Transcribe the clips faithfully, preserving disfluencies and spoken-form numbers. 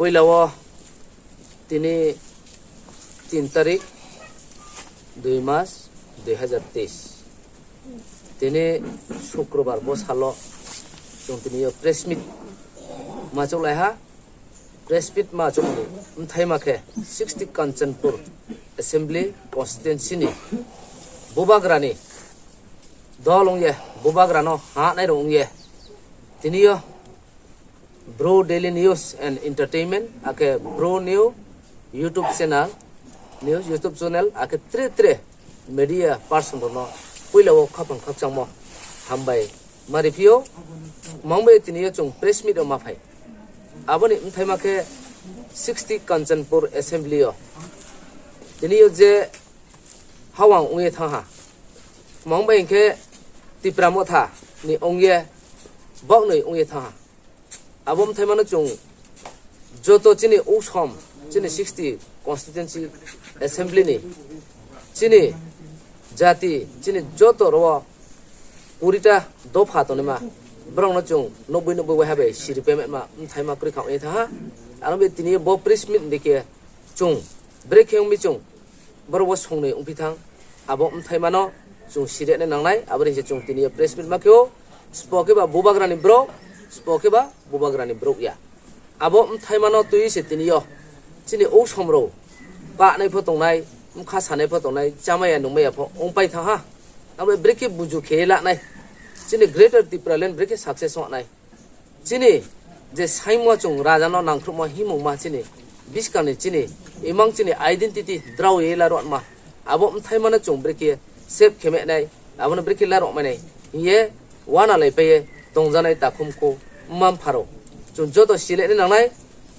Poila wo tini তিন তারিখ, দুই মাস, দুই হাজার তেইশ. Tini শুক্রবার bo sal wo chung tini yo press meet ma chouhlai ha. Press meet ma chouh ni bthaima khe sixty Kanchanpur Assembly Constituency ni bubagra ni dol ong ye, bubagra no hanai rao ong ye, tini yo Bru Daily News and Entertainment, akhe Bru New YouTube channel, News YouTube channel, akhe tre tre media person rao no poila wo khaphang khakchangmo hambai ma riphi ou. Mang bai tini yo chung press meet wo ma phai. Abo ni bthaima khe sixty Kanchanpur Assembly yo tini yo je hawang ong ye thanng ha, mang bai hing khe Tipra Motha ni ong ye baoh noi ong ye thanng ha. Abo bthaima no chung joto chini usom, chini sixty Constituency Assembly ni, chini jati, chini joto rao wo kuri ta dopha tongnaima, brao no chung nouhboi nouhboi waiha bai siri payment ma bthaima kroi kha ong ye thanng ha. Aro bai tini bo press meet ni khe chung brekhe ong mi chung boro wo songnoi ongphi thanng, abo bthaima no chung siri nai nangnai, abo ni se chung tini yo press meet ma khe ou, sbo khe ba bubagra ni brouh, sbo khe ba bubagra ni brouh ya. Abo bthaima no tui se tini yo chini usom rao pahnai pho tongnai, bkha sanai pho tongnai, chámai ya nungmai ya pho ongpai thanng ha. Abo brekhe buju khe ye la nai, chini Greater Tipraland brekhe success ong nai. Chini je saingmo chung raja no nangkhruhmo himungma chini buskang ni chini imang chini identity drao ye la rao ma. Abo bthaima no chung brekhe save khe mai nai, abo no brekhe la rao mai nai hing ye uanalaipai ye tongjanai takhumkhu mma mpha rao, chung joto siri nai nangnai.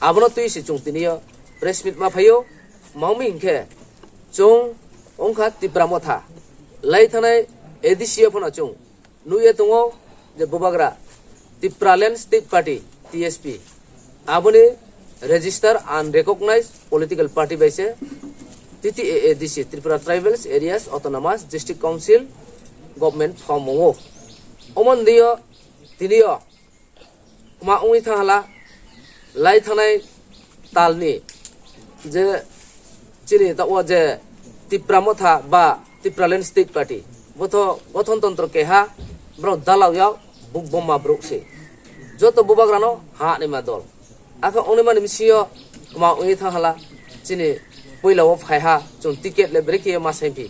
Abo no tui se chung tini yo press meet ma phai ou. Mang mi hing khe chung ong kha Tipra Motha, lai thanngnai A D C yo pho no chung nuh ye tong ou je bubagra Tipraland State Party, T S P, abo ni register unrecognized political party bai se T T A A D C, Tripura Tribal Areas Autonomous District Council government form ong ou. Omo ni deing yo tini yo kma ong ye thanng ha la, lai thanngnai tal ni je chini taoh wo je Tipra Motha ba Tipraland State Party, bo tho gothontontro keha, brao dalao ya, bukbomma brouh se. Joto bubagra no hanaima dol. Akhe ongnaima ni bsing yo kma ong ye thanng ha la, chini poila wo phai ha, chung ticket le brekhe ye ma saingphi.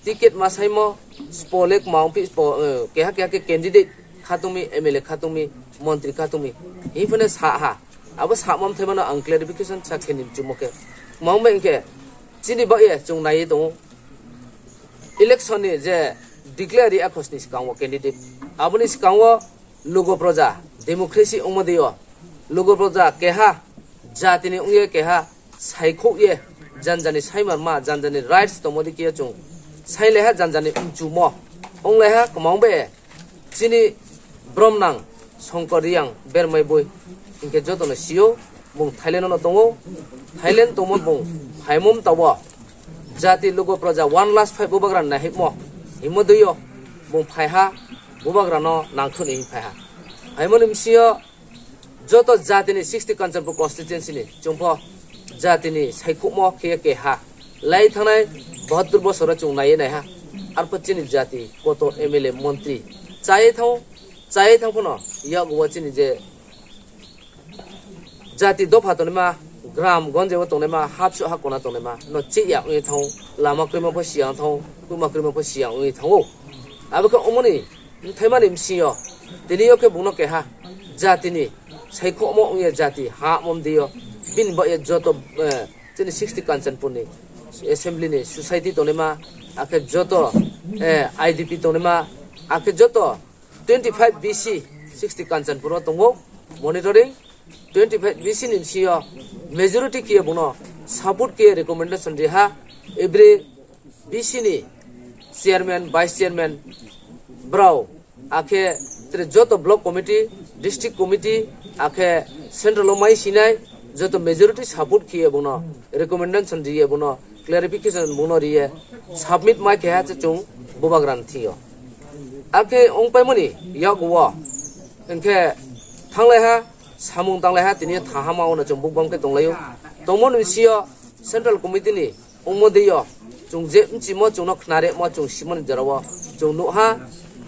Ticket ma saingmo, sbo le kma ongphi, sbo, eh, keha keha khe candidate khatong mi, M L A khatong mi, montri khatong mi hing pho no sa ha. Abo samo bthaima no ang clarification sa khe ni mchumo khe, kma ong bai hing khe, chini baoh ye chung nai ye tong ou. Election ni je declare ri akhos ni skang wo candidate, abo ni skang wo lugo proja, democracy ongmo dei yo, lugo proja keha jati ni ong ye keha saikhouh ye, janja ni saimarma, janja ni rights tongmo dei khe yo chung sainglai ha, janja ni mchumo onglai ha, kma ong bai chini bromnang Songkor Reang bermai boi, hing khe joto no si ou, bung Thailand no tong ou, Thailand tongmo bung phaimo mta wo jati lugo proja one last fight bubagra ni naihimo hingmo dei yo bung phai ha, bubagra no nangkhruh ni hing phai ha. Phaimo ni bsing yo joto jati ni sixty Kanchanpur constituency ni chung pho jati ni saikhouhmo khe ye keha, lai thanngnai bahattur bosor wo chung nai ye nai ha, arpho chini jati koto M L A montri chá ye thanng, chá ye thanng pho no yakgu wo chini je jati dopha tongnaima, gram gonje wo tongnaima, hapsuh hakona tongnaima no chih ya ong ye thanng ou, lama kroima pho siyang thanng ou, kroima kroima pho siyang ong ye thanng ou. Abo khe omo ni bthaima ni bsing yo tini yo khe bung no keha jati ni saikhouhmo ong ye jati hamo mdei yo, bini baoh ye joto, eh, chini sixty Kanchanpur ni assembly ni society tongnaima, akhe joto, eh, I D P tongnaima, akhe joto twenty five B C sixty Kanchanpur wo tong ou, monitoring twenty five B C ni bsing yo majority khe ye bung no support khe ye recommendation ri ha, every B C ni chairman, vice chairman, brao, akhe tre joto block committee, district committee, akhe central wo mai sinai joto majority support khe ye bung no recommendation ri ye bung no clarification bung no ri ye submit mai khe ha se chung bubagra ni thing yo. Akhe ongpaimo ni yakgu wo hing khe thannglai ha samung tanglai ha, tini yo thahama wo no chung bukbam khe tonglai ou. Tongmo ni bsing yo Central Committee ni ongmo dei yo chung je bchimo chung no khnaremo chung simo ni jora wo chung nuh ha,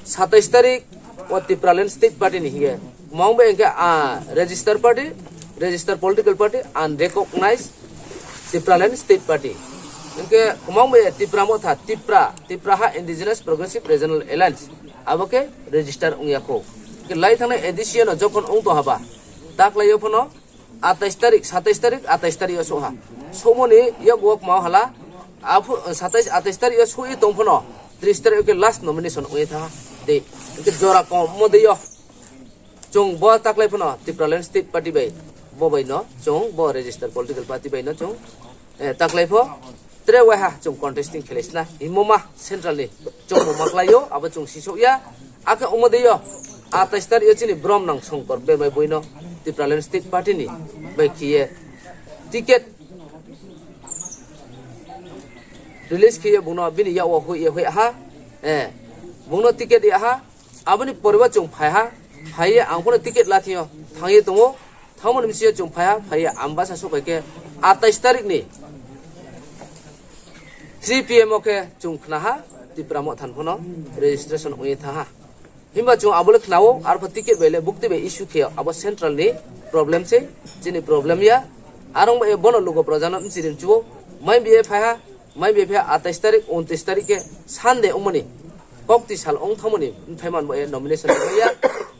satais tarik wo Tipraland State Party ni hing ye. Mang bai hing khe, ah, register party, register political party, unrecognized Tipraland State Party. Hing khe mang bai Tipra Motha, Tipra, Tipraha Indigenous Progressive Regional Alliance. Abo khe register ong ya khou. Hing khe lai thanngnai A D C yo no jokhon ong tong haba, taklai yo pho no atais tarik, satais tarik, atais tarik yo souh ha. Souhmo ni yakgu wo kma hala, aphu, satais, atais tarik yo souh ye tong pho no, tris tarik yo khe last nomination ong ye thanng ha. Dei, hing khe jora kommo dei yo. Chung bo taklai pho no Tipraland State Party bai, bo bai no chung bo register political party bai no chung, eh, taklai pho tre waiha chung contesting khelai sna hingmo ma central ni chung bo ma klái ou, abo chung sisouh ya. Akhe ongmo dei yo, atais tarik yo chini bromnang Songkor Bermai Boi no Tipraland State Party ni bai khe ye ticket release khe ye bung no bini yak wo hoih ye hoih ha, eh, bung no ticket ri ha. Abo ni pore wo chung phai ha, phai ye ang pho no ticket la thing yo thanng ye tong ou. Thanngmo ni bsing yo chung phai ha, phai ye Ambasa souhphai khe atais tarik ni three P M wo khe chung khna ha, Tipra Motha ni pho no registration ong ye thanng ha. Himba chung abo le khna ou, arpho ticket bai le bukti bai issue khe abo central ni problem sei, chini problem ya. Are ong bai ye bo no lugo proja no bchirimchu ou, mai bi ye phai ha, mai bi ye phai ha, atais tarik, untris tarik khe Sunday ongmo ni kokti sal ong thanngmo ni bthai man bo ye nomination bai ya.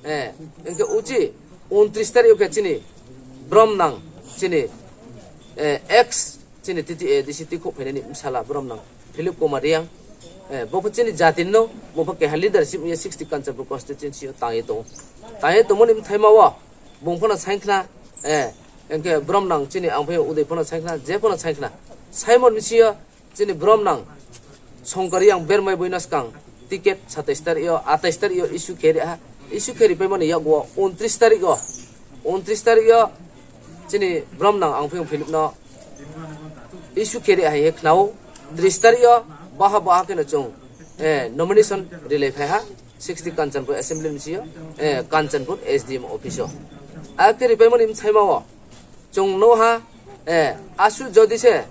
Eh, hing khe uchih untris tarik yo khe chini bromnang, chini, eh, ex chini T T A D C tikhouh phainai ni bsala bromnang Philip Kumar Reang. Eh, bo pho chini jati no, bo pho keha leadership ye sixty Kanchanpur constituency yo tang ye tong ou. Tang ye tongmo ni bthaima wo bung pho no saingkhna, eh, hing khe bromnang chini ang pho Uday pho no saingkhna, je pho no saingkhna. Saimo ni bsing yo chini bromnang Songkor Reang Bermai Boi no skang ticket satais tarik yo, atais tarik yo issue khe ri ha. Issue khe ripaimo ni yakgu wo untris tarik yo, untris tarik yo chini bromnang ang pho Philip no issue khe ri hai ye khna ou. Tris tarik yo baha baha khe no chung, eh, nomination rilai phai ha sixty Kanchanpur assembly ni bsing yo, eh, Kanchanpur S D M office yo. Akhe ripaimo ni bthaima wo chung nuh ha, eh, asuh jodi se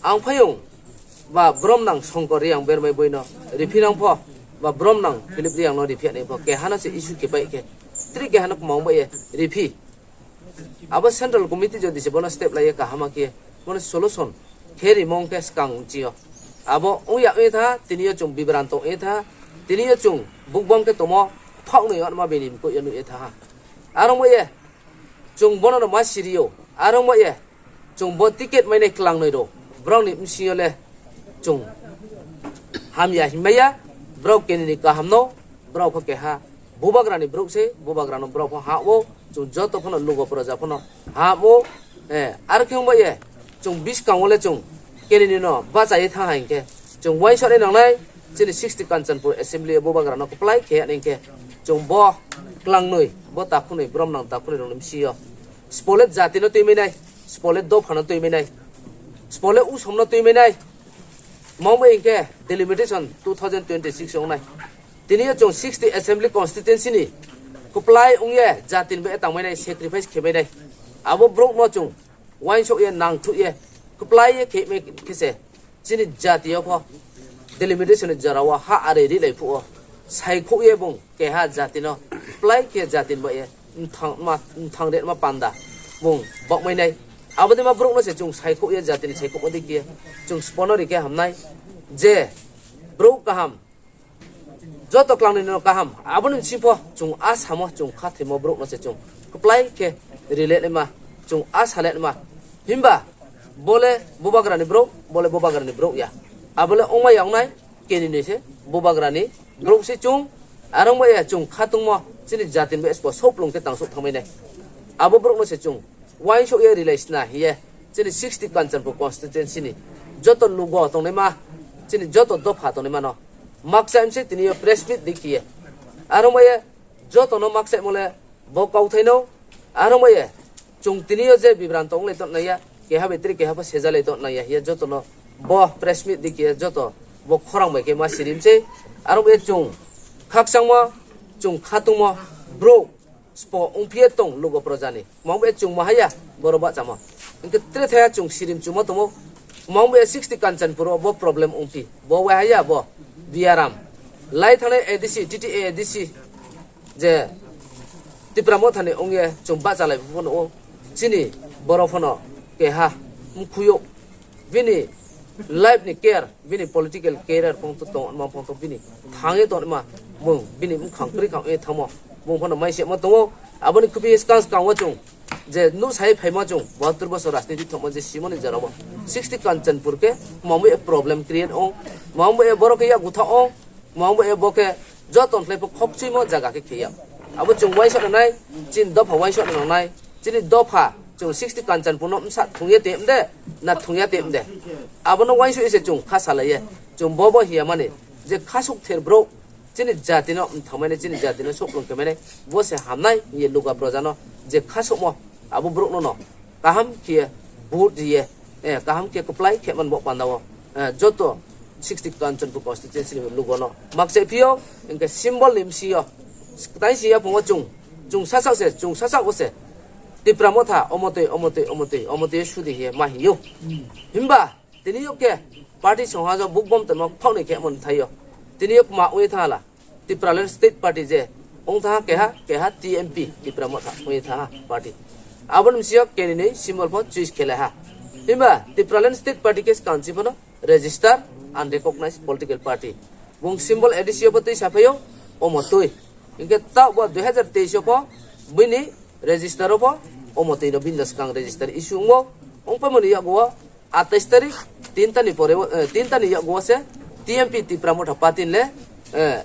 ang phaiyong ba bromnang Songkor Reang Bermai Boi no riphi nang pho, ba bromnang Philip Reang no riphi nai pho, keha no se issue khe pai khe, tre keha no kmang bai ye riphi. Abo central committee jodi se bo no step lai ye kaham khe, bo no solution khe rimo ong khe skang ching yo. Abo ong ya ong ye thanng ha, tini yo chung bibranto ong ye thanng ha, tini yo chung bukbam khe tongmo, phaoh noi yama bini mkoih yo nuh ye thanng ha. Are ong bai ye chung bo no no ma siri ou, are ong bai ye chung bo ticket mainai klangnoi rao, brao ni bsing yo le chung hamya hingmai ya, brao keni ni kaham no, brao pho keha bubagra ni brouh se, bubagra no brao pho ham ou, chung joto pho no lugo proja pho no ham ou, eh, are khe ong bai ye chung buskang wo le chung keni ni no bacha ye thanng ha hing khe, chung uaingsouh nai nang nai, chini sixty Kanchanpur assembly yo bubagra no kplái khe ya nai hing khe, chung bo klangnoi, bo takhunoi, bromnang takhunoi rao ni bsing yo sbo le jati no tuimai nai, sbo le dopha no tuimai nai, sbo le usom no tuimai nai. Mang bai hing khe delimitation two thousand twenty six ong nai. Tini yo chung sixty assembly constituency ni kplái ong ye jati ni bai tangmai nai, sacrifice khe mai nai. Abo brouh no chung uaingsouh ye nangthuh ye kplái ye khe mai khe se chini jati yo pho delimitation ni jora wo ha are rilai phuh wo saikhouh ye bung keha jati no kplái khe jati ni bai ye mthang ritma panda bung baohmai nai. Abo dei ma brouh no se chung saikhouh ye jati ni saikhouhmo dei khe chung sbo no ri khe ham nai. Je brouh kaham, joto klangnoi no kaham, abo ni bsing pho chung asamo, chung khathoimo brouh no se chung kplái khe rilai naima, chung asa le naima. Himba bo le bubagra ni brouh, bo le bubagra ni brouh ya. Abo le ongmai ya ong nai, keni ni se bubagra ni brouh se chung, are ong bai ye chung khatungmo chini jati ni bai sbo souhplung khe tangsouh thanngmai nai. Abo brouh no se chung uaingsouh ye rilai sna hing ye chini sixty Kanchanpur constituency ni joto lugo tongnaima, chini joto dopha tongnaima no makchaih mi se tini yo press meet dei khe ye. Are ong bai ye joto no makchaihmo le bo kauthai no, are ong bai ye chung tini yo je bibranto onglai tong nang ya, keha bai tre keha pho sejalai tong nang ya hing ye joto no bo press meet dei khe ye joto bo khorang bai khe ma siri mi se. Are ong bai ye chung khakchangmo, chung khatungmo brouh Spo ongphi ye tong lugo proja ni. Kmang bo ye chung ma haya, boro bahchamo. Hing khe tre thaiha chung sirim chumo tongmo. Kmang bo ye sixty Kanchanpur wo bo problem ongphi. Bo wai haya bo biaram. Lai thanngnai A D C, T T A A D C. Je Tipra Motha ni ong ye chung bahchalai pho no o. Chini boro pho no keha mkhui ou. Bini life ni care, bini political career phongtho tong ma phongtho bini thang ye tong ma bung bini mkhang kri khang ye thangmo. Bung pho no maisemo tong ou. Abo ni khubi skang skang wo chung je nuhsai phaimo chung bahattur bosor rajniti thangmo je simo ni jora wo sixty Kanchanpur khe mamo ye problem create ong, mamo ye boro khe yakgu tha ong, mamo ye bo khe joto ni khlai pho khokchuimo zaga khe khe ya. Abo chung uaingsouh nang nai, chini dopha uaingsouh nang nai, chini dopha chung sixty Kanchanpur no bsa thung ye te mde, na thung ya te mde. Abo no uaingsouh ye se chung kha salai ye, chung bo bo hing ya mani, je khasouh ther brouh, chini jati no mthangmai nai, chini jati no souhplung khe mai nai, bo se hamnai hing ye luga proja no je khasouhmo, abo brouh no no kaham khe ye vote ri ye, kaham khe ye kplái khe man bo panda wo, joto sixty Kanchanpur constituency ni lugo no makchaih phi ou, hing khe symbol ni bsing yo, ktai si yaphang wo chung, chung sasaoh se, chung sasaoh wo se, Tipra Motha omotoi, omotoi, omotoi, omotoi ye sudi hing ye ma hing ou. Himba tini yo khe party songha jo bukbom tongmo phaoh ni khe mthai yo. Tini yo kma ong ye thanng ha la, Tipraland State Party je ong thanng ha keha, keha T M P, Tipra Motha ong ye thanng ha party. Abo ni bsing yo kenoi ni symbol pho choice khelai ha. Himba Tipraland State Party khe skang chi pho no register unrecognized political party. Bung symbol A D C yo pho tuisa phai ou, omotoi. Hing khe taoh bo dui hazar teis yo pho bini register wo pho omotoi no bini skang register issue ong ou. Ongpaimo ni yakgu wo atais tarik, tin ta ni pore, tin ta ni yakgu wo se T M P Tipra Motha party le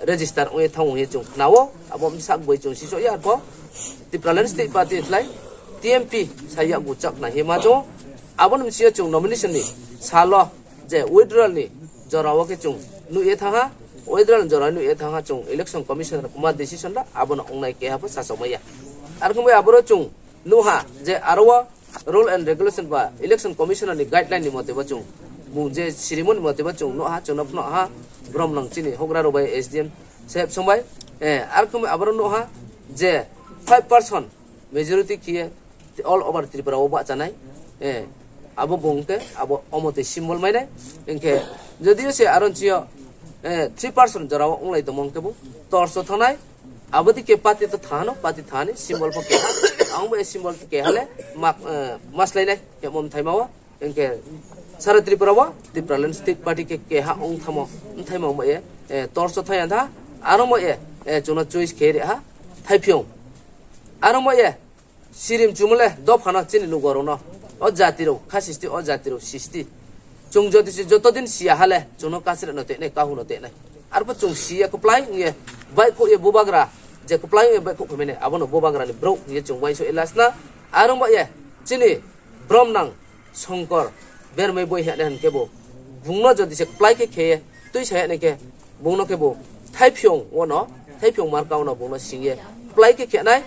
register ong ye thanng ong ye chung khna ou. Abo bsa boi chung sisoh ya arpho Tipraland State Party khlai T M P sa yakgu chak khna hing ye ma chung ou. Abo ni bsing yo chung nomination ni sal wo je withdrawal ni jora wo khe chung nuh ye thanng ha, withdrawal ni jora nuh ye thanng ha chung Election Commissioner kma decision la abo no ongnai keha pho sasaomai ya. Ar khe bai aboro chung nuh ha je aro wo rule and regulation ba Election Commissioner ni guideline ni mote bo chung, bung je sirimo ni mote bo chung nuh ha, chung no phnuh ha, brom nang chini houhgra rao bai S D M saheb song bai, ar khe bai aboro nuh ha je five percent majority khe ye all over Tripura wo bahcha nai, abo bung khe abo omotoi symbol mai nai, hing khe jodi yo se aro ni sing yo three percent jora wo onglai tongmo hing khe bo torso thanng nai, abo dei khe party to thanng no, party thanng ni symbol pho keha, ang bo ye symbol keha le maslai nai khe bo mthaima wo, hing khe sara Tripura wo Tipraland State Party khe keha ong thanngmo, mthaima ong ba ye, torso thanng ya tha, aro ba ye, chung no choice khe ri ha, thaiphiong. Aro ba ye, sirim chumo le dopha no chini lugo rao no, o jati rao kha sisti, o jati rao sisti. Chung jodi se joto din si ya ha le chung no kasre no tei nai, kahu no tei nai. Arpho chung si ye kplái ong ye baihkhouh ye bubagra, je kplái ong ye baihkhouh phaimai nai abo no bubagra ni brouh hing ye chung uaingsouh ye lasna. Aro ba ye, chini brom nang Songkor bermai boi hing ye nai hing khe bo, bung no jodi se kplái khe khe ye tuisa ya nai khe, bung no khe bo thaiphiong wo no, thaiphiong marka wo no bung no sing ye kplái khe khe nai.